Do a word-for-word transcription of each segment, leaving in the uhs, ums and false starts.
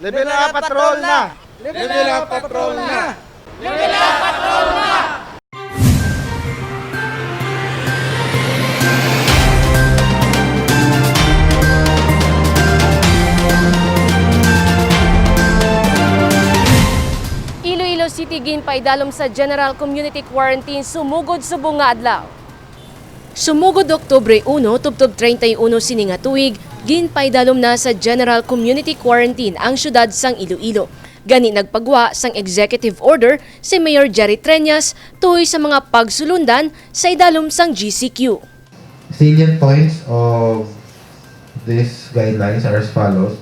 Level up, patrol na! Level up, patrol na! Iloilo City ginpaidalom sa General Community Quarantine sumugod subong nga adlaw. Sumugod Oktubre uno tubtob treinta y uno sini nga tuig, ginpaidalom na sa General Community Quarantine ang siyudad sang Iloilo. Gani nagpagwa sang executive order si Mayor Jerry Treñas tuhoy sa mga pagsulundan sa idalom sang G C Q. Salient points of these guidelines are as follows.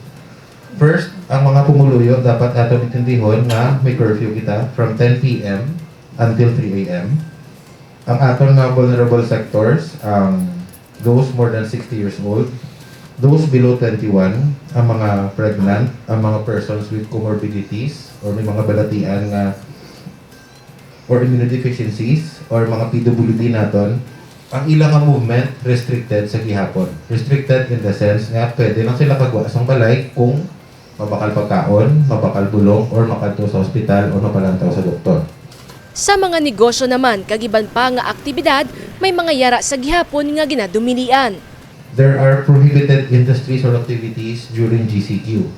First, ang mga pumuluyo dapat aton intindihon nga may curfew kita from ten p m until three a m. Ang aton nga vulnerable sectors, ang those more than sixty years old, those below twenty-one, ang mga pregnant, ang mga persons with comorbidities or may mga balatian nga or immunodeficiencies or mga P W D naton, ang ila nga movement restricted sa gihapon. Restricted in the sense nga pwede lang sila kagwa sang balay kung mabakal pagkaon, mabakal bulong, or makadto sa ospital or mapalantaw sa doktor. Sa mga negosyo naman kag iban pa nga aktibidad, may mga yara sa gihapon nga ginadumilian. There are prohibited industries or activities during G C Q.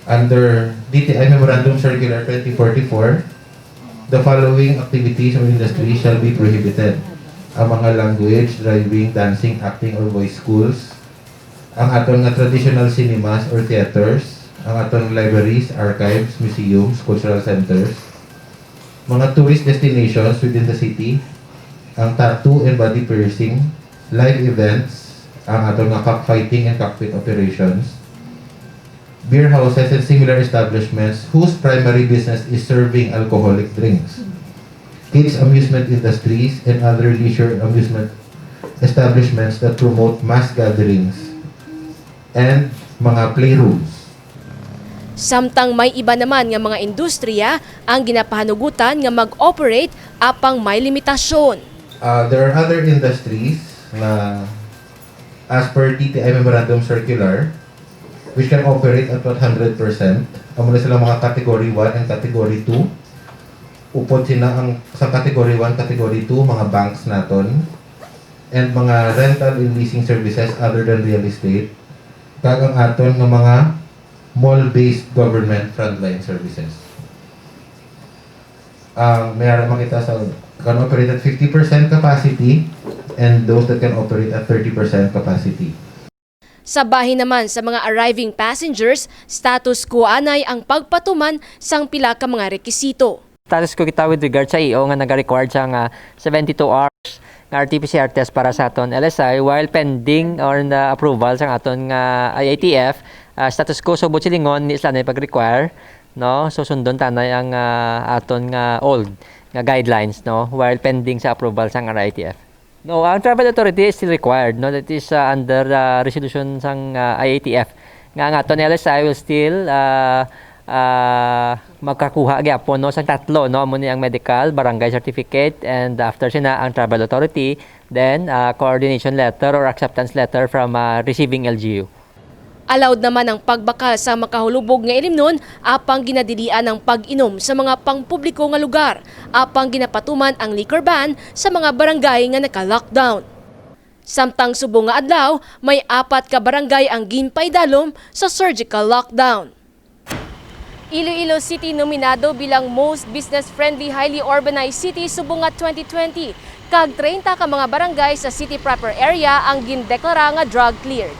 Under D T I Memorandum Circular twenty forty-four, the following activities or industries shall be prohibited. Ang mga language, driving, dancing, acting, or voice schools, ang aton nga traditional cinemas or theaters, ang aton libraries, archives, museums, cultural centers, mga tourist destinations within the city, ang tattoo and body piercing, live events, ang aton nga cockfighting and cockpit operations, beer houses and similar establishments whose primary business is serving alcoholic drinks, kids amusement industries and other leisure amusement establishments that promote mass gatherings, and mga playrooms. Samtang may iba naman nga mga industriya ang ginapahanugutan nga mag-operate apang may limitasyon. Uh, there are other industries na as per D T I Memorandum Circular which can operate at one hundred percent. Amo na sila mga category one and category two. Upod sina ang sa category one, category two, mga banks naton, and mga rental and leasing services other than real estate, kag ang aton nga mga mall-based government frontline services. Ang may ara makita sa can operate at fifty percent capacity and those that can operate at thirty percent capacity. Sa bahin naman sa mga arriving passengers, status quo anay ang pagpatuman sang pila ka mga rekisito. Status quo kita with regard sa I O nga naga-required sang seventy-two hours nga R T P C R test para sa aton L S I while pending or the approval sang aton nga I A T F. Ah, status quo, subot silingon, di sila na pag-require, no? So sundon tanay ang ah, aton nga old nga guidelines, no, while pending sa approval sang R I T F. No, ang travel authority is still required, no? That is uh, under uh, resolution sang uh, I A T F. Nga ang aton L S I will still uh, uh, magkakuha gyapon, no, sang tatlo, no, amo ni ang medical, barangay certificate, and after sina ang travel authority, then uh, coordination letter or acceptance letter from uh, receiving L G U. Allowed naman ang pagbakal sa makahulubog nga ilimnon apang ginadilian ang pag-inom sa mga pangpubliko nga lugar apang ginapatuman ang liquor ban sa mga barangay nga naka-lockdown. Samtang subong nga adlaw, may apat ka barangay ang ginpaidalom sa surgical lockdown. Iloilo City nominado bilang most business-friendly highly urbanized city subong nga twenty twenty, kag treinta ka mga barangay sa city proper area ang gindeklara nga drug cleared.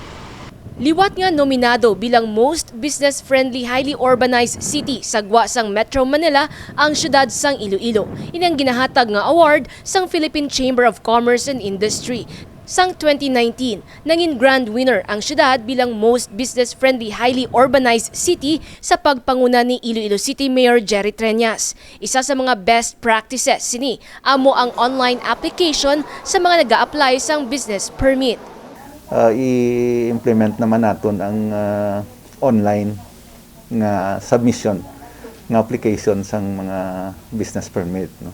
Liwat nga nominado bilang most business-friendly highly urbanized city sa gwa sang Metro Manila ang siyudad sang Iloilo. Ini ang ginahatag nga award sang Philippine Chamber of Commerce and Industry. Sang twenty nineteen, nangin grand winner ang siyudad bilang most business-friendly highly urbanized city sa pagpanguna ni Iloilo City Mayor Jerry Treñas. Isa sa mga best practices sini amo ang online application sa mga naga-apply sang business permit. Uh, i-implement naman naton ang uh, online nga submission nga application sang mga business permit, no?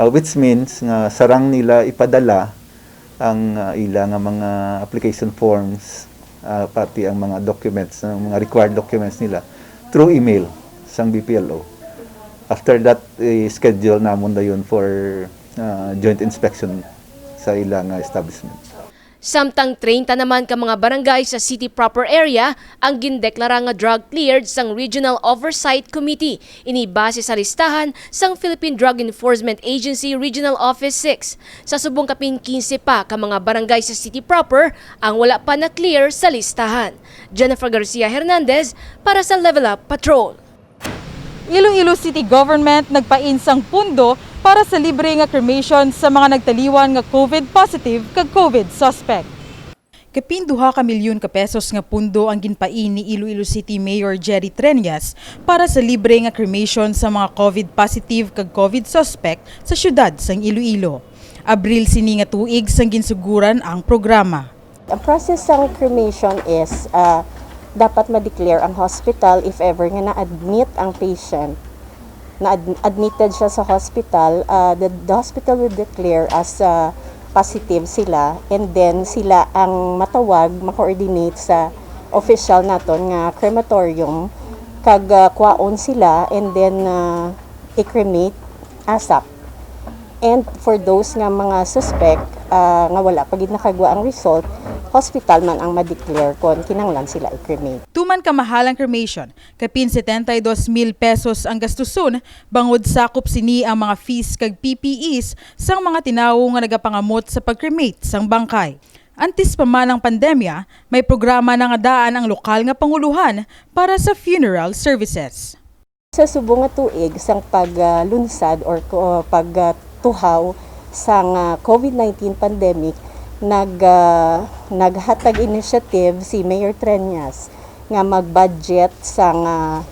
Uh, which means nga sarang nila ipadala ang uh, ila nga mga application forms, uh, pati ang mga documents, ang mga required documents nila through email sang B P L O. After that, i-schedule namon dayon for, ah, joint inspection sa ila nga establishment. Samtang treinta naman ka mga barangay sa city proper area ang gindeklara nga drug cleared sang Regional Oversight Committee, ini base sa listahan sang Philippine Drug Enforcement Agency Regional Office six. Sa subong, kapin kinse pa ka mga barangay sa city proper ang wala pa na-clear sa listahan. Jennifer Garcia Hernandez para sa Level Up Patrol. Iloilo City Government nagpain sang pundo para sa libre nga cremation sa mga nagtaliwan nga COVID positive kag COVID suspect. Kapin duha ka milyon ka pesos nga pundo ang ginpain ni Iloilo City Mayor Jerry Treñas para sa libre nga cremation sa mga COVID positive kag COVID suspect sa siyudad sang Iloilo. Abril sini nga tuig sang ginsuguran ang programa. Ang process sang cremation is, ah, dapat ma-declare ang hospital if ever nga na-admit ang patient. Na-admitted siya sa hospital, ah, the, the hospital will declare as, ah, positive sila, and then sila ang matawag, ma-coordinate sa official naton nga crematorium, kag, ah, kwaon sila and then, ah, i-cremate ASAP. And for those nga mga suspect, ah, nga wala pa gid nakagwa ang result, hospital man ang ma-declare kon kinahanglan sila i-cremate. Tuman ka mahal ang cremation, kapin setenta y dos mil pesos ang gastuson, bangod sakop sini ang mga fees kag P P Es sang mga tinawo nga nagapangamot sa pag-cremate sang bangkay. Antes pa man ang pandemya, may programa na nga daan ang lokal nga panguluhan para sa funeral services. Sa subong nga tuig sang paglunsad or pagtuhaw sang COVID nineteen pandemic, nag naghatag initiative si Mayor Treñas nga mag-budget sang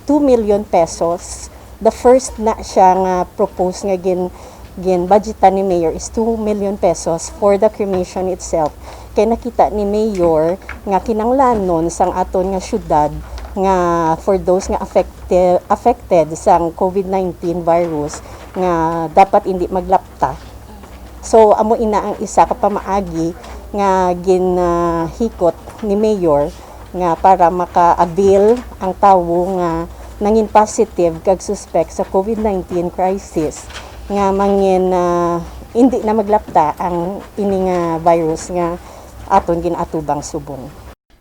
two million pesos. The first na siya nga propose nga gin gin-budgetan ni Mayor is two million pesos for the cremation itself. Kay nakita ni Mayor nga kinanglanon sang aton nga syudad nga for those nga affected affected sang COVID nineteen virus nga dapat indi maglapta. So amo ina ang isa ka pamaagi nga ginhikot ni Mayor nga para maka-avail ang tawo nga nangin positive kag suspect sa COVID nineteen crisis nga mangin, ah, indi na maglapta ang ini nga virus nga aton gin-atubang subong.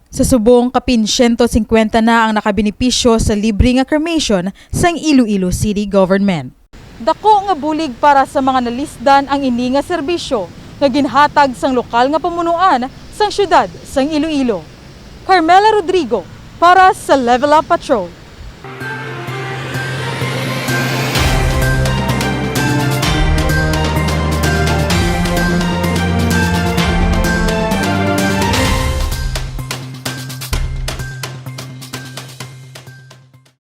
Sa subong, kapin siyento singkwenta na ang nakabenepisyo sa libre nga cremation sang Iloilo City Government. Daku nga bulig para sa mga nalisdan ang ini nga serbisyo nga ginhatag sang lokal nga pamunuan sang siyudad sang Iloilo. Carmela Rodrigo para sa Level Up Patrol.